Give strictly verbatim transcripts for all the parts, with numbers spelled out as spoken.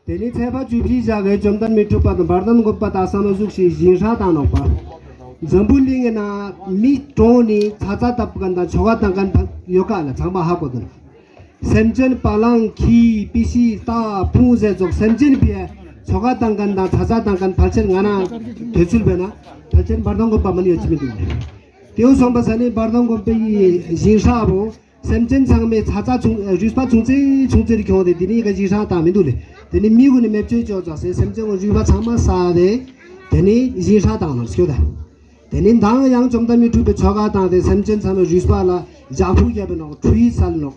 དེ་ནས་ཚེས་པ་བཅུ་བཞི་ཞག་གི་བཅོམ་ལྡན་མི་འཁྲུགས་པ་དང་བར་དོ་འགོག་པ་དང་བསམ་བློ་གཟུགས་ཤིག་སྦྱིན་སྲེག་བཏང་ནོག་པ། འཛམ་བུ་གླིང་གི་ནང་མི་གྲངས་ནི་ཚ་ཚ་བཏབ་མཁན་དང་ཆོ་ག་བཏང་མཁན་ཡོད་ག་ལ་ཚང་མ་ཧ་གོ་དོན། སེམས་ཅན་བ་ལང་ཁྱི་པི་ཤི་རྟ་ཕུང་ཟེར་ཚོགས་སེམས་ཅན་པའི་ཆོ་ག་བཏང་མཁན་དང་ཚ་ཚ་བཏང་མཁན་ཕལ་ཆེར་ང་རང་དུས་ཚོད་བས་ན་ཕལ་ཆེར་བར་དོ་འགོག་པ་མ་ནི་ཡོད་ཅི་མི་འདུག་དེའུ་སོང་པ་ས་ནི་བར་དོ་འགོག་པའི་སྦྱིན་སྲེག་བོ། སེམས་ཅན་ཚང་མའི་ཚ་ཚ་ཆུང་རུས་པ་ཆུང་ཙེ་ཆུང་ཙེ་རེ་ཁྱོང་དེ་དེ་ནི་ག་སྦྱིན་སྲེག་བཏང་མི་འདུག་ལེ། དེ་ནི་མི་གུན་ནི་མེ་བཅོས་ཅོག་ཅོག་སེ་སེམས་ཅན་གུན་རུས་པ་ཚང་མ་ས་དེ་དེ་ནི་སྦྱིན་སྲེག་བཏང་ནོ་སྐྱོ་ད། དེ་ནི་མདང་ཡང་བཅོམ་ལྡན་མི་འཁྲུགས་པའི་ཆོ་ག་བཏང་དེ་སེམས་ཅན་ཚང་མའི་རུས་པ་ལ་ལྗགས་ཕུག་རྒྱབ་ནོག་ཁྲུས་སལ་ནོག་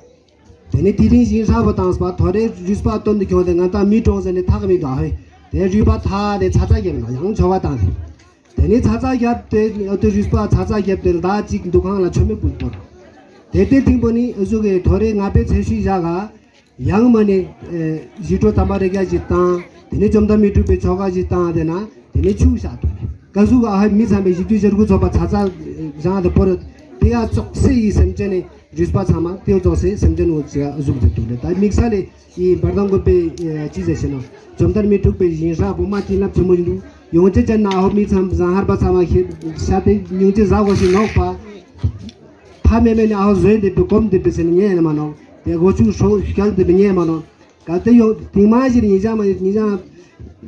དེ་ནི་དེ་རིང་སྦྱིན་སྲེག་བོ་བཏང་སྤ་ཐོ་རེ་རུས་པ་བཏོན་དུ་ཁྱོང་དེ་ང་ད་མི་གྲོངས་ཟེར་ནི་ཐག་མི་དགའ་ཧེ། དེ་རུས་པ་ཐ་དེ་ཚ་ཚ་རྒྱབ་ནོག་ཡང་ཆོ་ག་བཏང་དེ། དེ་ནས་ཚ་ཚ་བརྒྱབ་སྟེ་ཨ་ཏུ་རུས་པ་ཚ་ཚ་བརྒྱབ་སྟེ་ཟླ་གཅིག་འདུ་ཁང་ལ་མཆོད་མེ་ཕུལ་བོར། དེ་ལྟའི་ཐིང་པོ་ནི་ཨ་ཟུག་གི་ཐོ་རེ་ང་པའི་ཚེ་ཤུལ་བཞག་ག་ཡང་མ་ནི་ཞི་ཁྲོ་དམ་པ་རེ་རྒྱ་ཞིག་བཏང་། དེ་ནས་བཅོམ་ལྡན་མི་འཁྲུགས་པའི་ཆོ་ག་ཞིག་བཏང་དེ་ན་དེ་ནས་ཆུ་བཞག་ཐུབ་ནས་ཀ་ཟུག་ཨ་ཧ་མི་ཚང་པའི་ཞི་དུལ་ཞི་རྒུ་ཚོགས་པ་ཚ་ཚ་བཞག་དེ་བོར། དེ་ཡ་ཙོག་སེ་ཡི་སེམས་ཅན་ནི་རུས་པ་ཚང་མ་ཏེའུ་ཙོག་སེ་སེམས་ཅན་འོ་ཅི་ཨ་ཟུག་དེ་ཐུབ་ནས་ད་དམིགས་བསལ་ལས། ཀྱི་བར་དོ་འགོག་པའི་ཅི་ཟེར་ཞེ་ན། བཅོམ་ལྡན་མི་འཁྲུགས་པའི་སྦྱིན་སྲེག་བོ་མ་བྱིན་རླབས་ཆེན་མོ་ཡིན་འདུག་ཡོང་ཅེ་ཅན་ན་ཧོ་མི་ཚང་བཟང་ཧར་པ་ཚང་མ་ཤེ་ཤ་དེ་ཉུང་ཅེ་ཟ་གོ་ཞིག་ནོག་པ། ཕ་མེ་མེ་ནི་ཨ་ཧོ་བཟོས་འདེབས་པའི་གོམ་འདེབས་པའི་ཟེར་ནི་ཉན་ཡང་མ་ནོག་དེ་གོ་ཆུ་ཧྲོ་ཤལ་འདེབས་པའི་ཉན་མ་ནོག་གལ་ཏེ་ཡོང་དེང་མ་ཞིག་ཉིན་ཞག་མ་ཉིན་ཉིན་ཞག་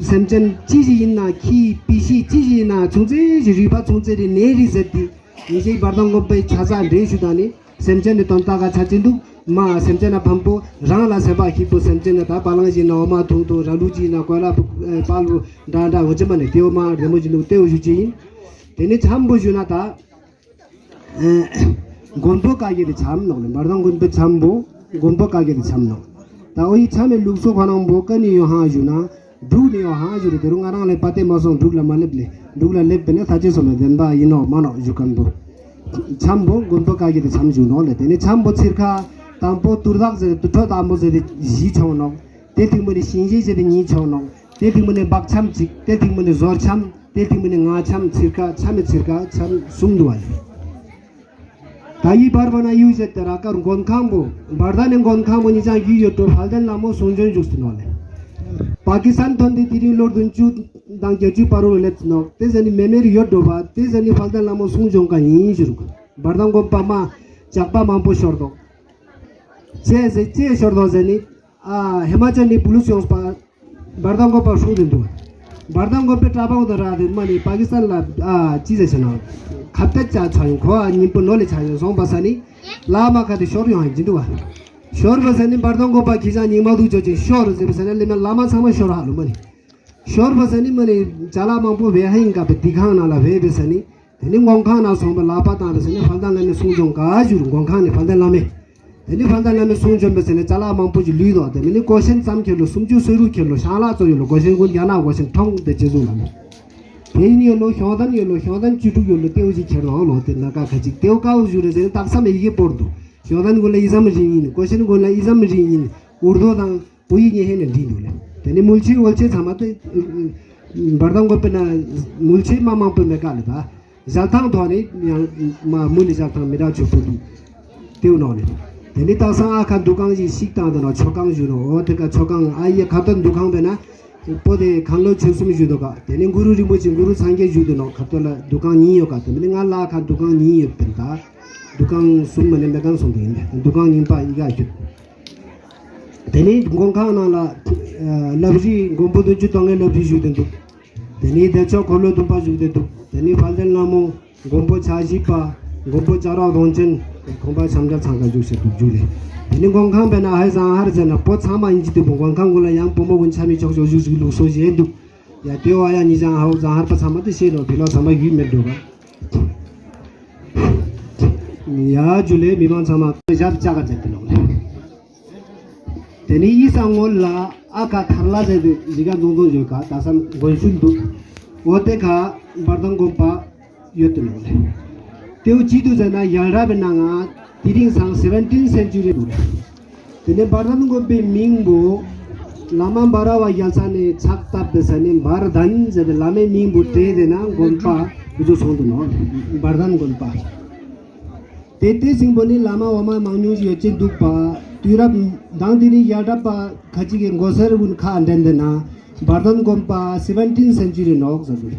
སེམས་ཅན་ཅི་ཞིག་ཡིན་ན་ཁྱི་པི་ཤི་ཅི་ཞིག་ཡིན་ན་ཆུང་ཙེ་ཞིག་རུས་པ་ཆུང་ཙེ་རེ་ནས་རེ་ཟེར་ཏེ་ཉིན་ཞིག་བར་དོ་འགོག་པའི་ཆ་ས་འདྲེ་ཞུ་དང་ནི། སེམས་ཅན་ནི་དོན་དག་ག་ཆ་ཅི་འདུག་མ་སེམས་ཅན་ན་ཕམ་པོ་རང་ལ་སེམས་པ་ཤིག་པོ་སེམས་ཅན་ན་ད་པ་ལང་ཞིག་ན་འོ་མ་ཐུང་ཐུང་ར་ལུག་ཅིག་ན་གོས་ལ་པ་ལུ་འདྲ་འདྲ་འོ་ཅི་མ་ནི་ཏེའོ་མ་རེ་མོ་ཅི་འདུག་ཏེའོ་ཞུ་ཅི་ཡིན། དེ་ནི་འཆམ་པོ་ཞུ་ན་ད་མགོན་པོ་བཀའ་བརྒྱད་དེ་འཆམ་ནོག་ལེ། བར་དོ་མགོན་པོའི་འཆམ་པོ་མགོན་པོ་བཀའ་བརྒྱད་དེ་འཆམ་ནོག་ད་འོ་ཡི་འཆམ་མའི་ལུགས་སྲོལ་ཁོ་རང་པོ་ཀ་ནི་ཡོ་ཧང་ཞུ་ན། འབྲུག་ནི་ཡང་ཧང་ཞུ་རུ་དེ་རུ་ང་རང་ལས་པ་ཏེ་མ་སོང་འབྲུག་ལ་མ་སླེབས་ལེ། འབྲུག་ལ་སླེབས་པས་ན་ས་ཆེ་སོང་ལ་བདེན་པ་ཡིན་ནོག་མ་ནོག་ཞུ་མཁན་པོ། འཆམ་པོ་མགོན་པོ་བཀའ་བརྒྱད་དེ་འཆམ་ཞུ་ནོག་ལེ། དེ་ནི་འཆམ་པོ་ཚིར་ཁ་དང་པོ་དུར་བདག་ཟེར་དུར་ཁྲོད་དང་པོ་ཟེར་ཏེ་བཞི་ཆོག་ནོག་དེ་ཐིག་མོ་ནི་ཤིང་བཞི་ཟེར་ཏེ་གཉིས་ཆོག་ནོག་དེ་ཐིག་མོ་ནི་སྦག་འཆམ་གཅིག་དེ་ཐིག་མོ་ནི་ཟོར་འཆམ། དེ་ཐིག་མོ་ནི་ང་འཆམ་ཚིར་ཁ་འཆམ་མི་ཚིར་ཁ་འཆམ་གསུམ་འདུག་བ་ལེ། ད་ཡི་བར་བ་ན་ཡུལ་ཟེར་ཏེ་ར་ཀར་མགོན་ཁང་པོ། བར་ད་ནི་མགོན་ཁང་པོ་ཉི་ཅང་ཡུལ་ཡོད་དོ་ཕལ་ལྡན་ལ་མོ་གསུང་བྱོན་བཞུགས་སུ་ནོ་ལེ། པ་ཀི་སི་ཐན་ཐོན་ཏེ་དེ་རིང་ལོ་བདུན་ཅུ་དང་བརྒྱད་ཅུ་བར་རུ་སླེབས་སུ་ནོ། དེ་ཟེར་ནི་མེ་མེར་ཡོད་འགྲོ་བ་དེ་ཟེར་ནི་ཕལ་ལྡན་ལ་མོ་གསུང་བྱོན་ག་ཡིན་ཞུ་རུ། བར་ད་མགོན་པ་མ་ཇག་པ་མང་པོ་ཤོར་དོ། ཅེས་ཟེར་ཅེས་ཤོར་དོ་ཟེར་ནི། ཨ་ཧི་མ་ཅལ་ནི་པུ་ལུ་སི་ཡོངས་པ། བར་ད་མགོན་པ་ཧྲུང་དེ་འདུག་བར་ད་མགོན་པའི་གྲྭ་པ་འོ་དང་ར་དེ་མ་ནི་པ་ཀི་སི་ཐན་ལ་ཨ་ཅི་ཟེར་ཟེར་ན། ཁ་པད་ཅག་ཚ་ཡོང་ཁོ་ཨ་ཉིན་པོ་ནོ་ལེ་ཆ་ཡོང་སོང་པ་ས་ནི། བླ་མ་ཁ་དེ་ཤོར་ཡོང་ཧ་ཅི་འདུག་བ། ཤོར་བ་ས་ནི་བར་ད་མགོན་པ་ཁྱི་ཅག་ཉིན་མ་དུག་ཅོ་ཅིག་ཤོར་ཟེར་བ་ས་ནི་ལེ་མ་བླ་མ་ཚང་མ་ཤོར་ཧ་ལོ་མ་ནི། ཤོར་བ་ས་ནི་མ་ནི་ཅ་ལག་མང་པོ་བེ་ཧ་ཡིན་ག་པ་དི་ཁང་ན་ལ་བེ་བེ་ས་ནི། དེ་ནི་མགོན་ཁང་ནང་སོང་པ་ལག་པ་བཏང་རེ་ཟེར་ནས་ཕལ་ལྡན་བླ་མའི་གསུང་བྱོན་ག་བཞུར་མགོན་ཁང་ནས་ཕལ་ལྡན་བླ་མས། དེ་ནི་ཕལ་ལྡན་བླ་མའི་གསུང་བྱོན་པ་ཟེར་ནས་ཅ་ལག་མང་པོ་ཞིག་ལུས་དོ། དེ་མི་ནི་ཀོ་ཤན་ཙམ་ཁྱེར་ལོ་སུམ་ཅུ་སོ་དྲུག་ཁྱེར་ལོ་ཤང་ལག་ཙོ་ཡོད་ལོ་ཀོ་ཤན་ཀུན་རྒྱ་ནག་ཀོ་ཤན་ཁྲོང་དེ་ཅི་བཟུང་ལ་ལོ། དེ་ཡིན་ཡོད་ལོ་ཤོང་ཐན་ཡོད་ལོ་ཤོང་ཐན་བཅུ་དྲུག་ཡོད་ལོ་ཏེའུ་ཅིག་ཁྱེར་ལོ་ལོ་དེ་ན་ཀ་ཁ་ཅིག་ཏེའུ་ཀའུ་བཞུར་རེ་ཟེར་ནས་སྟག་ཚང་མ་ཡི་གེ་སྤོར་འདུག་ཤོང་ཐན་ཀུན་ལ་ཨི་ཙམ་རིང་ཡིན་ཀོ་ཤན་ཀུན་ལ་ཨི་ཙམ་རིང་ཡིན་ཨུར་རྡོ་དང་། བུ་ཡིས་ཉེ་ཧེ་ནས་འདྲིས་འདུག་ལེ། དེ་ནི་མུལ་ཆས་འོལ་ཆས་ཚང་མ་དེ། བར་དང་མགོ་པེ་ན་མུལ་ཆས་མ་མང་པོ་མེད་ཀ་ལེ་ད། ཞལ་ཐང་ཐོག་ནས་ཡང་མ་མུ་ནི་ཞལ་ཐང་མི་འདྲ་ཆོག་པོ་འདུག་དེའུ་ནང་ནས། དེ་ནི་སྟག་སང་ཨ་ཁ་འདུ་ཁང་ཞིག་ཤིག་བཏང་དུ་ནོ་ཆོ་ཁང་བཞུགས་ནོ་འོ་དེ་ཀ་ཆོ་ཁང་ཨ་ཡེ་ཁ་ཏོ་འདུ་ཁང་པེ་ན། པོ་དེ་ཁང་ལོ་ཆེན་གསུམ་བཞུགས་འདུག་ག་དེ་ནི་གུ་རུ་རིན་པོ་ཆེ་གུ་རུ་སངས་རྒྱས་བཞུགས་འདུག་ནོ་ཁ་ཏོ་ལ་འདུ་ཁང་གཉིས་ཡོད་ག་དེ་ནི་ང་ལ་ཁ་འདུ་ཁང་གཉིས་ཡོད་པེ་ད། འདུ་ཁང་གསུམ་མ་ནི་མེ་ཁང་གསུམ་དེ་ཡིན་འདུ་ཁང་གཉིས་པ་ཡི་ག་ཁྱོད། དེ་ནས་མགོན་ཁང་ནང་ལ་ལབ་རི་མགོན་པོ་བདུན་ཅུ་དོན་ལྔའི་ལབ་རི་བཞུགས་ཏེ་འདུག་དེ་ནས་བདེ་མཆོག་འཁོར་ལོ་སྡོམ་པ་བཞུགས་ཏེ་འདུག་དེ་ནས་དཔལ་ལྡན་ལྷ་མོ་མགོན་པོ་ཕྱག་བཞི་པ་མགོན་པོ་ལྕགས་རོག་རོང་ཆེན་ཁོང་པ་ཤམ་རྒྱལ་ཚང་ཁ་བཞུགས་ཤིག་འདུག་རྒྱུ་ལས། དེ་ནས་མགོན་ཁང་པེ་ན་ཧའི་ཟང་ཧར་ཟེར་ན་པོ་ཚང་མ་ཡིན་གྱི་འདུག་པོ་མགོན་ཁང་ཀུན་ལ་ཡང་བུ་མོ་ཀུན་ཆ་མི་ཆོག་ཆོག་བཞུགས་ཤིག་ལུགས་སྲོལ་ཞིག་འདུག་ཡ་དེ་བ་ཡ་ཉི་ཅང་ཧའོ་ཟང་ཧར་པ་ཚང་མ་དེ་ཤེས་རོགས་དེ་ལོ་ཚང་མ་ཡུལ་མེད་འགྲོ་ག་ཡ་རྒྱུ་ལས་མི་མང་ཚང་མ་ཞབས་ལྕགས་ཀ་མཛད་དེ་ལོག་ལས། དེ་ནས་ཡིད་ས་ངོ་ལ་ཨ་ཁ་ཐར་ལ་ཟེར་དུས་གཞི་ཀ་འཛོང་འཛོང་ཡོད་ཀ་ད་སམ་དགོན་ཤུལ་འདུག་འོ་དེ་ཁ་འབར་དང་དགོན་པ་ཡོད་དུ་ལོག་ལས། དེའུ་ཅི་དུ་ཟེར་ན་ཡལ་ར་བའི་ནང་ང་དེ་རིང་སང་seventeen century་འདུག་དེ་ནས་འབར་དང་དགོན་པའི་མིང་བོ་བླ་མ་འབར་བ་རྒྱལ་ས་ནས་ཕྱག་བཏབ་པའི་ས་ནས་འབར་དང་ཟེར་ཏེ་བླ་མའི་མིང་བོ་བྲེས་ཏེ་ན་དགོན་པ་འུ་ཚོ་སོང་དུ་ནོ་འབར་དང་དགོན་པ། དེ་ལྟའི་སྲིན་པོ་ནི་བླ་མ་འོ་མ་མང་ཉུང་ཞིག་ཡོད་ཅེས་འདུག་པ། དུས་རབས་དང་དེ་ནི་ཡ་རབས་པ་ཁ་ཅིག་གི་མགོ་སེར་ཀུན་ཁ་འདྲེན་དེ་ན་བར་དམ་དགོན་པ་seventeen century ནོག་ཟེར་དུས།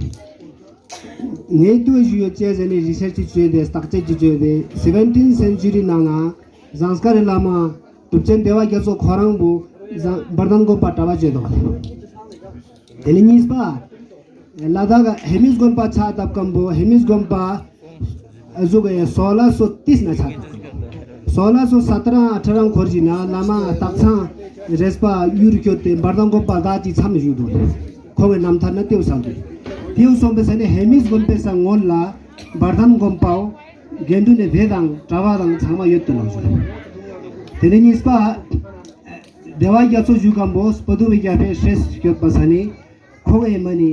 ངས་ལྟོས་ཞུ་ཡོད་ཅེས་ཟེར་ནས་རི་སར་ཆི་བྱོས་ཏེ་བརྟག་དཔྱད་ཅི་བྱོས་ཏེ་seventeen century ནང་ང་ཟངས་དཀར་བླ་མ་གྲུབ་ཆེན་བདེ་བ་རྒྱ་མཚོ་ཁོ་རང་བུ་བར་དམ་དགོན་པ་གྲྭ་པ་བྱས་འདུག་དེ་ནས་གཉིས་པ། ལ་དྭགས་ཧེ་མིས་དགོན་པ་ཕྱག་བཏབ་སྐམ་པོ་ཧེ་མིས་དགོན་པ་གཟུགས་སོ་ལ་སོ་ཏིས་ན་ཆགས། སོ་ལ་སོ་ས་ཏ་རང་ཨ་ཁྲ་རང་འཁོར་གྱི་ན་བླ་མ་སྟག་ཚང་རེས་པ་གཡུར་སྐྱོད་དེ་བར་དམ་དགོན་པ་ཟླ་གཅིག་མཚམས་བཞུགས་འདུག་ཁོང་གི་རྣམ་ཐར་ན་ཏེའུ་སང་དུ་ཏེའུ་སོང་པའི་ས་ནས་ཧེ་མིས་དགོན་པའི་ས་སྔོན་ལ་བར་དམ་དགོན་པའོ་དགེ་འདུན་ནས་བེ་དང་གྲྭ་པ་དང་ཚང་མ་ཡོད་དུ་ལོག་བཞུགས། དེ་ནས་གཉིས་པ། བདེ་བ་རྒྱ་མཚོ་བཞུགས་སྐམ་པོ་སྤ་དུ་བའི་རྒྱ་ཕེ་ཧྲེས་སྐྱོད་པ་ས་ནས། ཁོ་བའི་མ་ནི་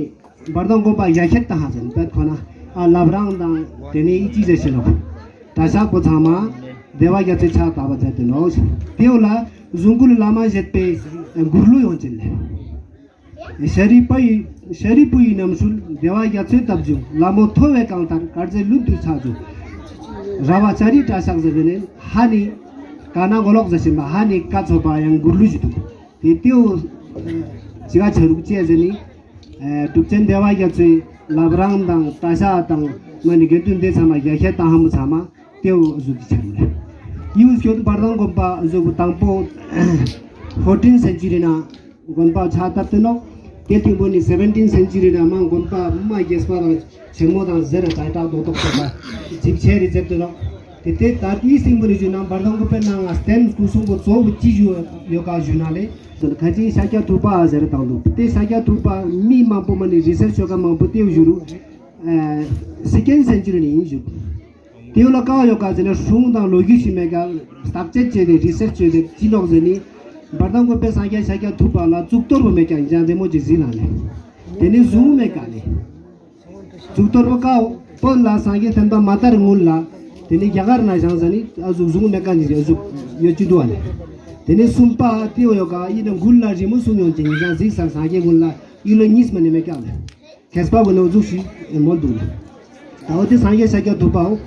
བར་དམ་དགོན་པ་ཡ་ཁྱེད་དང་ཧ་ཟན་པད་ཁོ་ན་ཨ་ལབ་རང་དང་དེ་ནས་ཨི་ཅི་ཟེར་ཞེ་ལོ། གྲྭ་ཤག་པོ་ཚང་མ་བདེ་བ་རྒྱ་མཚོའི་ཕྱག་བཏབ་པ་མཛད་དེ་ནོ། དེའུ་ལ་གཟུངས་སྐུ་ལ་བླ་མ་བཞེད་པའི་མགུར་གླུ་ཡོང་ཅིན་ལེ། ཤ་རི་པ་ཡི་ཤ་རི་པུ་ཡི་རྣམ་ཤུལ་བདེ་བ་རྒྱ་མཚོའི་སྟབས་བྱུང་ལ་མོ་མཐོ་བའི་གང་ལྟར་དཀར་རྫས་ལུད་དུ་ཆགས་བྱུང་། ར་བ་ཅ་རི་གྲྭ་ཤག་ཟེར་བའི་ནས་ཧ་ནི་ཀ་ན་མགོ་ལོག་ཟེར་བཞིན་པ་ཧ་ནི་ཀ་ཚོ་པ་ཡང་མགུར་གླུ་ཞིག་འདུག་དེ་ལྟེའུ་ཅི་ག་ཆ་རུག་ཅེས་ཟེར་ནི། གྲུབ་ཆེན་བདེ་བ་རྒྱ་མཚོའི་བླ་བྲང་དང་གྲྭ་ཤག་དང་མ་ནི་དགེ་འདུན་སྡེ་ཚང་མ་རྒྱ་ཁྱེད་དང་ཧ་མོ་ཚང་མ་ལྟེའུ་གཟུགས་ཀྱི་ཆ་རུག་ལེ། ཡིའུ་སྐྱོད་བར་དང་དགོན་པ་གཟུགས་པོ་དང་པོ་fourteen century་ན་དགོན་པ་ཆགས་བཏབ་སྟེ་ནོ། དེ་ཐིང་པོ་ནི་seventeen century་ན་མ་དགོན་པ་མ་རྒྱས་པ་དང་ཆེན་མོ་དང་ཟེར་ད་ཏག་ཏོག་ཏོག་ཏོག་ཅིག་ཆེ་རི་ཟེར་དུ་ནོ། དེ་དེ་ད་དེའི་སྟེང་པོ་ནས་ཞུས་ན་བར་དང་དགོན་པའི་ནང་ང་རྟེན་སྐུ་གསུང་པོ་གཙོ་བོ་ཅི་ཞུ་ཡོད་ག་ཞུ་ན་ལེ། ཁ་ཅིག་ཤཱཀྱ་ཐུབ་པ་ཟེར་དང་འདུག་དེ་ཤཱཀྱ་ཐུབ་པ་མི་མང་པོ་མ་ནི་རི་སར་ཆོ་ག་མང་པོ་ལྟེའུ་ཞུ་རུ། second century་ནས་ཡིན་ཞུ། ལྟེའུ་ལ་ཀ་ཡོད་ག་ཟེར་ན་སྲུང་དང་ལོ་རྒྱུས་ཤིག་མེད་ག་བརྟག་དཔྱད་བྱས་ཏེ་རི་སར་ཆ་བྱས་ཏེ་ཅི་ལོག་ཟེར་ནི། བར་དང་དགོན་པའི་སངས་རྒྱས་ཤཱཀྱ་ཐུབ་པ་ལ་གཙུག་ཏོར་བུ་མེད་ཀྱང་འཇང་དེ་མོ་ཅིག་ཟིན་ལ་ལེ། དེ་ནི་གཟུངས་མེད་ག་ལེ། གཙུག་ཏོར་བུ་ཀའོ། བོད་ལ་སངས་རྒྱས་བསྟན་པ་མ་དར་སྔོན་ལ། དེ་ནི་རྒྱ་གར་ན་བཞེངས་ས་ནི་ཨ་ཟུག་གཟུངས་མེད་ཀ་ནི་ཨ་ཟུག་ཡོད་ཀྱི་འདུག་ཨ་ནི། དེ་ནི་གསུམ་པ་ཏེའོ་ཡོད་ཀ་ཡིན་ན་མགུལ་ལ་རི་མོ་གསུམ་ཡོང་ཅིང་ཡིན་ཀྱང་གཟིགས་སར་སངས་རྒྱས་ཀུན་ལ་ཡིད་ལ་གཉིས་མ་ནི་མེད་ཀ་ལེ། མཁས་པ་བུ་ནི་ཨ་ཟུག་ཞིག་མོལ་འདུག་ལེ། ད་འོ་དེ་སངས་རྒྱས་ཤཱཀྱ་ཐུབ་པའོ།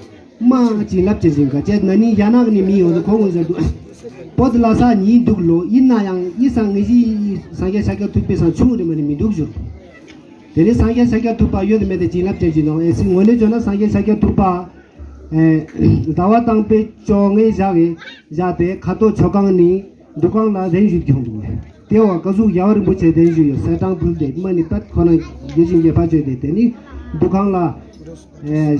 མ་བྱིན་རླབས་ཅན་ཞིག་ག་ཅེས་ན་ནི་ཡ་ནག་ནི་མི་ཡོང་དུ་ཁོང་ངོ་ཟེར་འདུག་བོད་ལ་ས་ཉིད་འདུག་ལོ་ཡིན་ན་ཡང་ཡིད་སང་ངེས་ཤིག་སངས་རྒྱས་ཤཱཀྱ་ཐུབ་པའི་སང་ཆུང་རི་མ་ནི་མི་འདུག་ཞུ། དེ་ནས་སངས་རྒྱས་ཤཱཀྱ་ཐུབ་པ་ཡོད་མེད་དེ་བྱིན་རླབས་ཅན་གྱི་ནང་ཨེ་སྲིད་ངོས་ནས་བརྗོད་ན་སངས་རྒྱས་ཤཱཀྱ་ཐུབ་པ། ཟླ་བ་དང་པོའི་བཅོ་ལྔའི་ཞག་གི་ཞག་དེ་ཁ་ཐོ་ཆོ་གང་ནི་འདུ་ཁང་ལ་གདན་ཞུས་ཀྱང་འདུག་ལེ། དེ་བ་ཀ་ཟུག་རྒྱལ་བ་རིན་པོ་ཆེ་གདན་ཞུས་ཡོད་གསེར་ཐང་ཕུལ་ཏེ་མ་ནི་པད་ཁོ་ན་དགེ་ཞིང་རྒྱས་པ་བཅོས་ཏེ་དེ་ནི་འདུ་ཁང་ལ་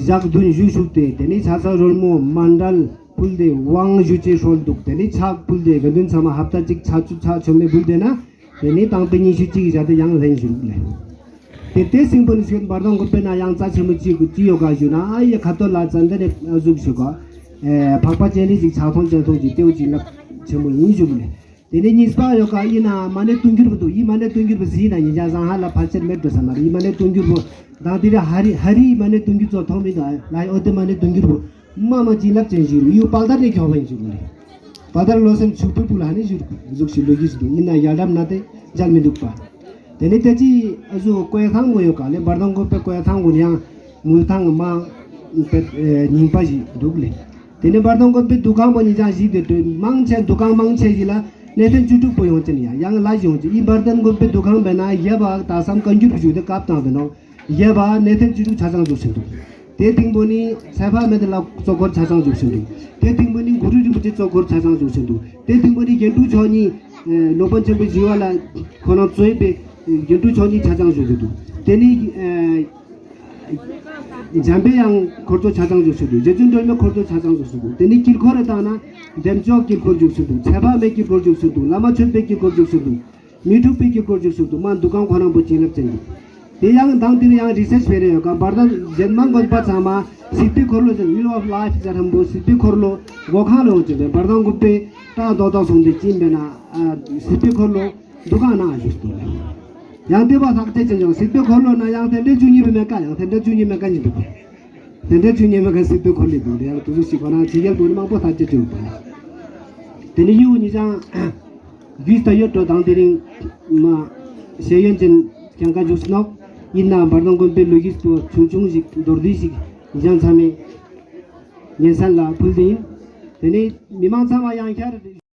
ཞག་བདུན་བཞུགས་བཞུགས་ཏེ་དེ་ནི་ཕྱག་འཚལ་རོལ་མོ་མཎྜལ་ཕུལ་ཏེ་དབང་ཞུ་ཅེས་སྲོལ་འདུག་དེ་ནི་ཕྱག་ཕུལ་ཏེ་དགེ་འདུན་ཚང་མ་ཧབ་ཏ་གཅིག་ཕྱག་མཆོད་ཕྱག་མཆོད་མེ་ཕུལ་ཏེ་ན། དེ་ནས་དང་པོ་ཉི་ཤུ་གཅིག་བཞག་སྟེ་ཡང་ལྷན་བཞུགས་ལེ། དེ་དེ་སྲིང་པོ་ནི་ཞོན་བར་དང་དགོན་པའི་ནང་ཡང་རྩ་ཆེན་མོ་གཅིག་གི་ཅི་ཡོད་ག་ཞུ་ན་ཨ་ཡེ་ཁ་ཐོ་ལ་ཙན་དན་ནས་ཨ་ཟུག་ཞུ་ག་ཨེ་འཕགས་པ་སྤྱན་རས་གཟིགས་ཕྱག་མཐོང་སྤྱན་མཐོང་གི་ལྟེའུ་ཅིག་རླབས་ཆེན་མོ་ཡིན་ཞུ་ལེ། དེ་ནས་གཉིས་པ་ཡོད་ག་ཡིན་ན་མ་ཎི་བསྟུན་འགྱུར་བུ་འདུག་ཡིན་མ་ཎི་བསྟུན་འགྱུར་བུ་ཟིན་ན་ཉིན་ཅང་བཟང་ཧ་ལ་ཕལ་ཆེར་མེད་འགྲོ་ས་མ་རེད། ཡིན་མ་ཎི་བསྟུན་འགྱུར་བུ་དང་དེ་རེ་ཧ་རི་ཧ་རི་མ་ཎི་བསྟུན་འགྱུར་ཚོ་མཐོང་མི་འདུག་ལ་ཡི་ཨོ་དེ་མ་ཎི་བསྟུན་འགྱུར་བུ། མ་མ་བྱིན་རླབས་ཅན་ཞིག་རུ་ཡུ་དཔལ་དར་ནས་ཁྱོག་པ་ཡིན་ཞིག་རུ་ནས། དཔལ་དར་བློ་སེམས་ཕྱུག་པོའི་བུ་ལ་ནི་བཞུར་གཟུགས་ཤིག་ལོ་རྒྱུས་ཤིག་འདུག་ཡིན་ན་ཡ་རབས་ན་དེ་མཇལ་མི་འདུག་པ། དེ་ནས་དེ་ཅི་ཨ་ཟུ་བཀོད་ཐང་མོ་ཡོད་ག་ལས་འབར་ཐང་དགོན་པའི་བཀོད་ཐང་གུན་ཡང་མུལ་ཐང་མ་རྙིང་པ་ཞིག་འདུག་ལས། དེ་ནས་འབར་ཐང་དགོན་པའི་འདུ་ཁང་པོ་ཉིན་ཅང་ཞིག་དེ་དུས་མང་ཆེ་འདུ་ཁང་མང་ཆེ་ཞིག་ལ་གནས་བརྟན་བཅུ་དྲུག་པོ་ཡོང་ཅན་ཡང་ཡང་ལ་ཞིག་ཡོང་ཅན་ཡིན། འབར་ཐང་དགོན་པའི་འདུ་ཁང་པའི་ན་ཡབ་བ་དག་བསམ་བཀའ་འགྱུར་བཞུགས་ཏེ་སྐབས་དང་དུ་ནོ། ཡབ་བ་གནས་བརྟན་བཅུ་དྲུག་ཆ་ཚང་འཛུགས་ཟིན་འདུག་དེ་ཐིང་པོ་ནི་ཚེ་དཔག་མེད་ལ་གཙོ་འཁོར་ཆ་ཚང་འཛུགས་ཟིན་འདུག་དེ་ཐིང་པོ་ནི་གུ་རུ་རིན་པོ་ཆེ་གཙོ་འཁོར་ཆ་ཚང་འཛུགས་ཟིན་འདུག་དེ་ཐིང་པོ་ནི་རྒྱན་དྲུག་མཆོག་གཉིས། ལོག་པ་ཆེན་པོ་ཞི་བ་ལྷ་ཁོ་རང་གཙོས་པའི་རྒྱན་དྲུག་མཆོག་གཉིས་ཆ་ཚང་འཛུགས་ཟིན་འདུག་དེ་ནི་འཇམ་པའི་དབྱངས་འཁོར་ཚོགས་ཆ་ཚང་འཛུགས་ཟིན་འདུག་རྗེ་བཙུན་སྒྲོལ་མའི་འཁོར་ཚོགས་ཆ་ཚང་འཛུགས་ཟིན་འདུག་དེ་ནི་དཀྱིལ་འཁོར་རེ་བཏང་ན་འདེམས་ཆོག་དཀྱིལ་འཁོར་འཛུགས་ཟིན་འདུག་ཚེ་དཔག་མེད་དཀྱིལ་འཁོར་འཛུགས་ཟིན་འདུག་བླ་མ་མཆོད་པའི་དཀྱིལ་འཁོར་འཛུགས་ཟིན་འདུག་མི་འཁྲུགས་པའི་དཀྱིལ་འཁོར་འཇུག་ཚུལ་འདུག་མ་འདུ་ཁང་ཁོ་རང་པོ་བྱིན་རླབས་ཅན་འདུག་དེ་ཡང་དང་དེ་ནི་ཡང་རི་སེར་ཆི་བྱས་རེ་ཡོད་ཀ་འབར་དང་རྗེས་མ་དགོན་པ་ཚང་མ་སྲིད་པའི་འཁོར་ལོ་ཟེར་Wheel of Life ཟེར་ཧམ་པོ་སྲིད་པའི་འཁོར་ལོ་སྒོ་ཁང་ལ་འོང་ཅིག་རེད། འབར་དང་དགོན་པའི་ཏང་རྡོག་རྡོག་སོང་དེ་ཅིན་པས་ན་སྲིད་པའི་འཁོར་ལོ་འདུ་ཁང་ནང་བཞུགས་འདུག་ཡང་དེ་བ་ལྷག་བཅས་ཅན་ཡང་སྲིད་པའི་འཁོར་ལོ་ན་ཡང་དེ་འདྲའི་བཅུ་གཉིས་པའི་མེད་ཀ་ཡང་དེ་འདྲའི་བཅུ་གཉིས་མེད་ཀ་ཉིད་འདུག་དེ་འདྲའི་བཅུ་གཉིས་མེད་ཀ་སྲིད་པའི་འཁོར་ལོ་འདུག་དེ་ཡང་དུ་སུ་ཞིག་གོ་ན་ཇི་ཡལ་དུ་ནི་མང་པོ་ལྷག་བཅས་ཅན་འདུག་དེ་ནི་ཡུ་ཉི་ཅང་། རྒྱུས་ལྟ་ཡོད་འགྲོ་དང་དེ་རིང་མ་ཤེས་ཡོན་ཅན་ཀྱང་ག་འཇུག་སྣོག་ཡིན་ན་འབར་དང་དགོན་པའི་ལོ་རྒྱུས་པོ་ཆུང་ཆུང་ཞིག་མདོར་བསྡུས་ཤིག་ཡིན་ཀྱང་ཚང་མས་ཉན་སན་ལ་ཕུལ་དེ་ཡིན། དེ་ནས་མི་མང་ཚང་མ་ཡང་བསྐྱར།